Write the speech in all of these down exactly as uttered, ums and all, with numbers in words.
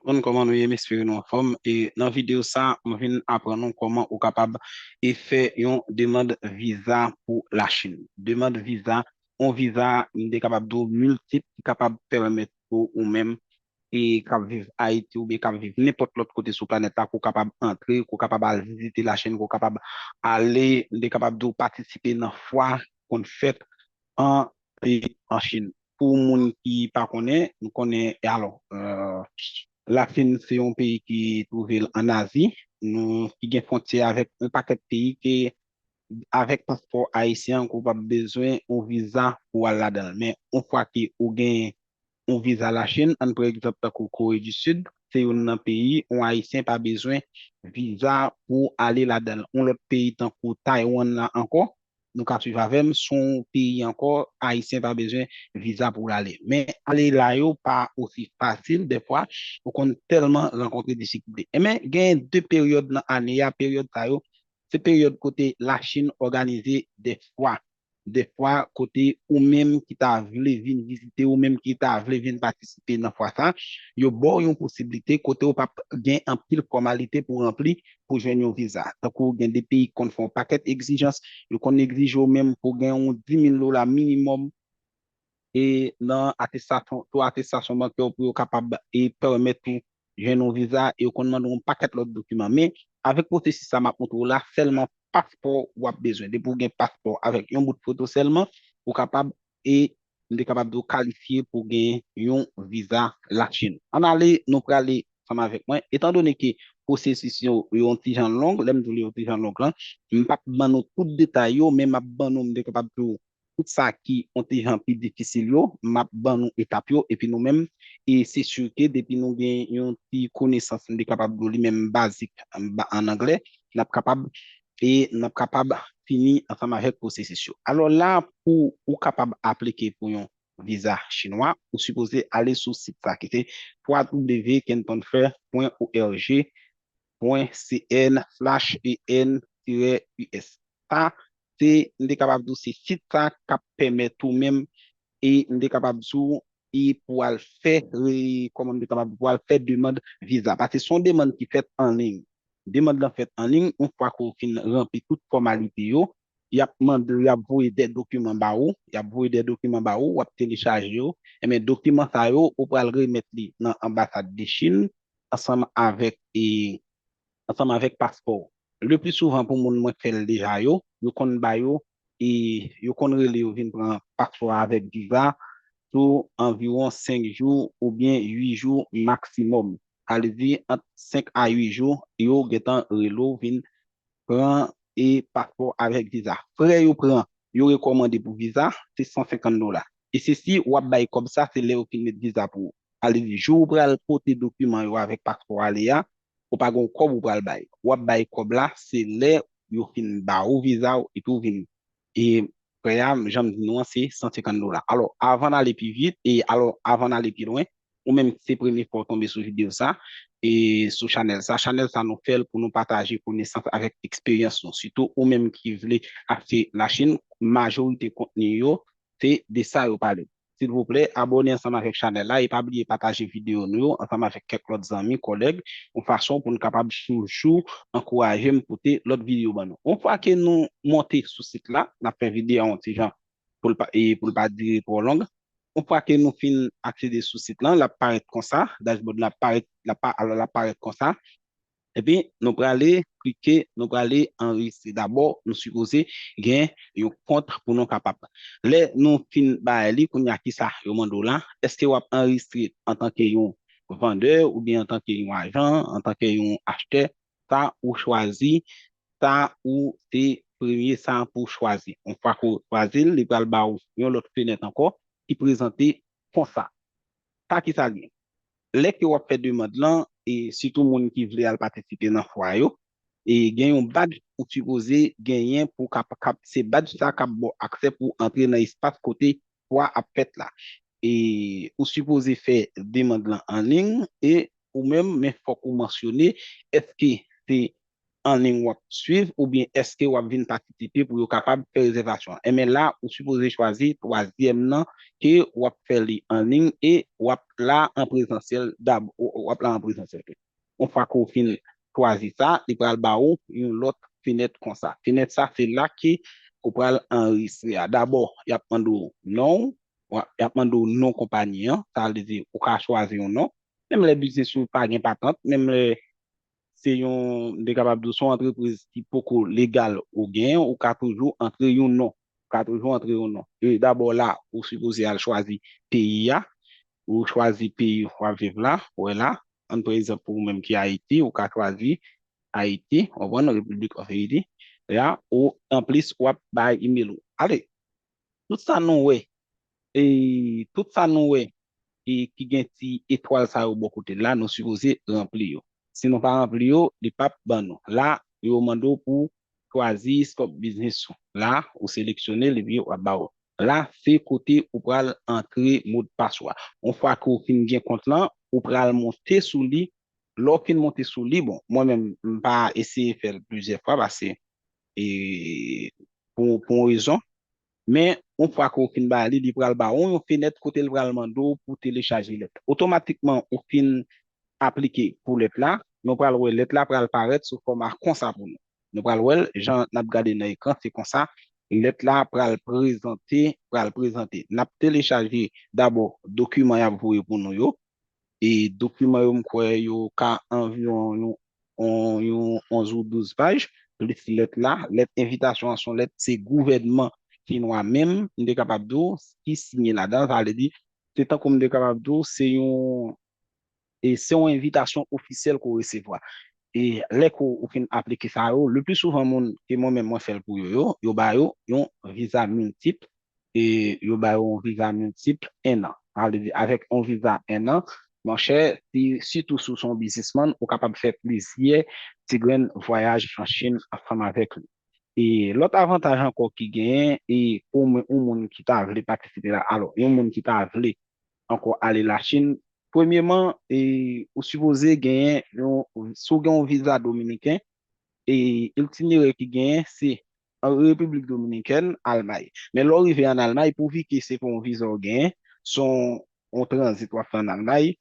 Konn kòman nou ye, m espere nou anfòm. E nan videyo sa, m vin aprann nou kòman ou kapab e fè yon demann viza pou Lachin. Demann viza, yon viza, m te kapab di w miltip ki kapab pèmèt pou ou menm e k ap viv Ayiti oubyen k ap viv nenpòt lòt kote sou planèt la, ke w kapab antre, ke w kapab al vizite Lachin, ke w kapab ale, m te kapab di w patisipe nan fwa ki konn fèt an peyi an Chin. Pou moun ki pa konnen, nou konnen, e alò, euh, Lachin se yon peyi ki twouve l ann Azi, nou, ki gen fwontyè avèk yon pakèt peyi ke avèk paspò ayisyen an, ke w p ap bezwen yon viza pou w al ladan l. Men, yon fwa ke ou gen yon viza Lachin, ann pran egzanp tankou Kore di Sid, se youn nan peyi yon Ayisyen pa bezwen viza pou ale ladan l. Yon lòt peyi tankou Taiwan la ankò, nou ka swiv avè m, se yon peyi ankò, Ayisyen pa bezwen viza pou l ale. Men ale la yo pa osi fasil, dèfwa, ou konn tèlman rankontre difikilte. Enben, gen de peryòd nan ane a, peryòd sa yo, se peryòd kote Lachin òganize de fwa. De fwa, kote ou menm ki ta vle vin vizite, ou menm ki ta vle vin patisipe nan fwa sa, yo ba w yon posiblite kote w p ap gen anpil fòmalite pou ranpli pou jwenn yon viza. Tankou gen de peyi ki konn fè yon pakèt egzijans, yo konn egzije w menm pou w gen yon dis mil dola minimòm e nan atestasyon, tou atestasyon bankè w pou yo kapab e pèmèt ou jwenn yon viza e yo konn mande w yon pakèt lòt dokiman. Men, avèk pwosesis sa m ap montre w la, sèlman paspò w ap bezwen. Depi w gen paspò avèk yon bout foto sèlman, ou kapab e m te kapab di w kalifye pou gen yon viza Lachin. Ann ale, nou prale ansanm avèk mwen. Etandone ke pwosesis yo, yo yon ti jan long, lè m di w li yon ti jan long lan, m p ap ban nou tout detay yo, men m ap ban nou, m te kapab di w, tout sa ki yon ti jan pi difisil yo, m ap ban nou etap yo, epi nou menm, e se si ke depi nou gen yon ti konesans, m te kapab di w li menm bazik, ann anglè, n ap kapab, e n ap kapab fini ansanm avèk pwosesis yo. Alò la, pou ou kapab aplike pou yon viza chinwa, ou sipoze ale sou sit sa ki se twa w kenton fair pwen org pwen C N slash E N tirè U S. Sa, se, m te kapab di w, se sit sa k ap pèmèt ou menm, e m te kapab di w, e pou al fè, re, kòman m te kapab di w, pou al fè demann viza. Paske se yon demann ki fèt an liy. Demann lan fèt an liy, yon fwa ke w fin ranpli tout fòmalite yo, y ap mande, y ap voye de dokiman ba ou, y ap voye de dokiman ba ou, w ap telechaje yo. Enben, dokiman sa yo, ou pral remèt li nan anbasad de Chin ansanm avèk, e, ansanm avèk paspò w. Le pli souvan pou moun mwen k fè l deja yo, yo konn ba yo, e yo konn rele yo vin pran paspò a avèk viza sou anviwon senk jou oubyen uit jou maksimòm. Sa vle di, ant senk a uit jou, yo gentan rele w vin pran e paspò avèk viza. Frè yo pran, yo rekòmande pou viza, se san senkant dola. E se si w ap bay kòb sa, se lè yo fin met viza pou ou. Sa vle di, jou ou pral pote dokiman yo avèk paspò ale a, ou pa gen yon kòb ou pral bay. W ap bay kòb la, se lè yo fin ba ou viza w epi w vin. E frè a, jan m di nou an, se san senkant dola. Alò, avan n ale pi vit, e alò, avan n ale pi lwen, ou menm ki se premye fwa w tonbe sou videyo sa, e sou chanèl sa, chanèl sa nou fè l pou nou pataje konesans avèk eksperyans nou. Sitou ou menm ki vle achte Lachin, majorite kontni yo, se de sa yo pale. Silvouplè, abòne ansanm avèk chanèl la e pa bliye pataje videyo nou yo ansanm avèk kèk lòt zanmi, kòlèg, yon fason pou n kapab toujou ankouraje m pote lòt videyo ban nou. Yon fwa ke nou monte sou sit la, n ap fè videyo a yon ti jan pou l pa, e pou l pa dire twò long. Yon fwa ke nou fin aksede sou sit lan, l ap parèt konsa, dashboard la ap parèt, l ap pa, alò l ap parèt konsa. Epi nou prale klike, nou prale anrejistre. Dabò, nou sipoze gen yon kont pou nou kapab. Lè nou fin bay li, kounye a kisa yo mande w la? Èske w ap anrejistre antanke yon vandè oubyen antanke yon ajan, antanke yon achtè? Sa ou chwazi, sa ou se premye sa pou w chwazi. Yon fwa ke w chwazi l, li pral ba w yon lòt fenèt ankò ki prezante konsa. Sa ki sa l ye? Lè ke w ap fè demann lan, e sitou moun ki vle al patisipe nan fwa yo, e gen yon badj ou sipoze genyen pou w kap, kap, se badj sa k ap ba w aksè pou w antre nan espas kote fwa ap fèt la. E ou sipoze fè demann lan an liy e ou menm, men fòk ou mansyone èske se an liy w ap swiv oubyen èske w ap vin patisipe pou yo kapab fè rezèvasyon an. Enben la, ou sipoze chwazi twazyèm nan ke w ap fè li an liy e w ap la an prezansyèl dabò, w ap la an prezansyèl tou. Yon fwa ke w fin chwazi sa, li pral ba ou yon lòt fenèt konsa. Fenèt sa, se la ke ou pral anrejistre a. Dabò, y ap mande w non w, y ap mande w non konpayi an, sa vle di ou ka chwazi yon non. Menm lè biznis ou pa gen patant, menm lè se yon, m te kapab di w, se yon antrepriz ki poko legal ou genyen, ou ka toujou antre yon non. Ou ka toujou antre yon non. E dabò la, ou sipoze al chwazi peyi a, ou chwazi peyi w ap viv la, ou wè la, ann pran egzanp pou ou menm ki Ayiti, ou ka chwazi Ayiti, w konprann, Republic of Haiti, la, ou anplis w ap bay email ou. Ale, tout sa nou wè, e tout sa nou wè, e ki gen ti etwal sa yo bò kote l la, nou sipoze ranpli yo. Si nou pa ranpli yo, li p ap ban nou. La, yo mande w pou chwazi scope biznis ou. La, ou seleksyone l epi w ap ba w. La, se kote ou pral antre modpas ou a. Yon fwa ke w fin gen kont lan, ou pral monte sou li. Lè w fin monte sou li, bon, mwen menm, m pa eseye fè l plizyè fwa paske e, pou, pou yon rezon. Men, yon fwa ke w fin bay li, li pral ba ou yon fenèt kote l pral mande w pou telechaje lèt. Otomatikman, ou fin aplike pou lèt la, nou pral wè lèt la pral parèt sou fòma konsa pou nou. Nou pral wè l, jan n ap gade nan ekran, se konsa lèt la pral prezante, pral prezante. N ap telechaje dabò dokiman y ap voye pou nou yo. E dokiman yo, m kwè yo ka anviwon yon, yon, yon onz ou douz paj, plis lèt la. Lèt envitasyon an se yon lèt, se gouvènman chinwa menm, m te kapab di w, ki siyen ladan l. Sa vle di, se tankou m te kapab di w, se yon, e se yon envitasyon ofisyèl ke w resevwa. E lè ke w fin aplike sa yo, le pli souvan moun ke mwen menm mwen fè l pou yo, yo, yo ba yo yon viza miltip, e yo ba yo yon viza miltip en an. Sa vle di, avèk yon viza en an, monchè, si, sitou si w se yon biznismann, ou kapab fè plizyè ti grenn vwayaj an Chin ansanm avèk li. E lòt avantaj ankò ki genyen, e pou mwen, yon moun ki ta vle patisipe la, alò, yon moun ki ta vle ankò ale Lachin, premyeman, e, ou sipoze genyen yon, si w gen yon viza dominiken, e itinerè ki genyen, se an Repiblik Dominikèn, Almay. Men lè w rive an Almay, pouvi ke se pa yon viza w genyen, se yon, yon tranzit w ap fè an Almay,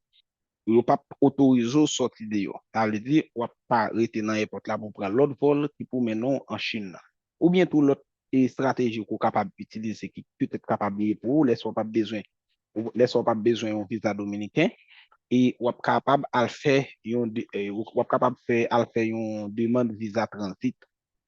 yo p ap otorize w sòti deyò. Sa vle di, w ap pa rete nan èpòt la pou w pran lòt vòl ki pou mennen w an Chin nan. Oubyen tou lòt, e, estrateji ke w kapab itilize ki petèt kapab ye pou ou, lè sa w p ap bezwen, lè sa w p ap bezwen yon viza dominiken, e w ap kapab al fè yon de-, e, w ap kapab fè, al fè yon demann viza tranzit.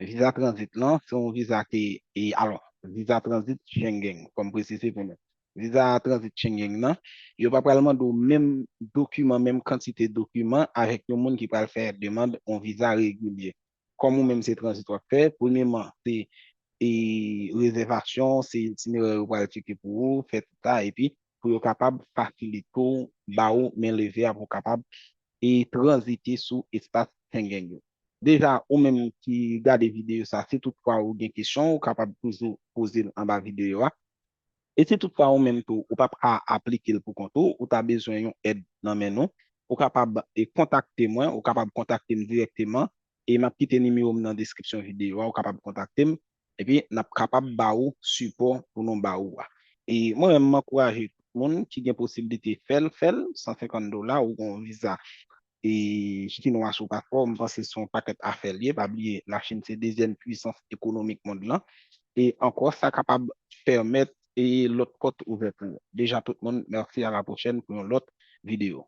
Viza tranzit lan, se yon viza ke, e, alò, viza tranzit Schengen, fò m presize pou nou. Viza tranzit Schengen nan, yo pa pral mande w menm dokiman, menm kantite dokiman avèk yon moun ki pral fè demann yon viza regilye. Kòm ou menm se tranzit w ap fè, premyeman, se, e, rezèvasyon, se itinerè yo pral tcheke pou ou, fè tout sa, epi pou yo kapab fasilite w, ba ou men leve a pou w kapab, e, tranzite sou espas Schengen yo. Deja, ou menm ki gade videyo sa, si toutfwa ou gen kesyon, ou kapab toujou poze l anba videyo a. E si toutfwa ou menm tou, ou p ap ka aplike l pou kont ou, ou ta bezwen yon èd nan men nou, ou kapab, e, kontakte mwen, ou kapab kontakte m dirèkteman, e m ap kite nimewo m nan deskripsyon videyo a, ou kapab kontakte m, epi n ap kapab ba ou sipò pou nou ba ou a. E mwen menm, m ankouraje tout moun ki gen posiblite fè l, fè l, san senkant dola, ou gen yon viza, e, chinwa sou paspò, m panse se yon pakèt afè l ye. Pa bliye, Lachin se dezyèm pwisans ekonomik mond lan. E ankò, sa kapab pèmèt, e, lòt pòt ouvè pou ou. Deja, tout moun, mèsi, a la pwochèn pou yon lòt videyo.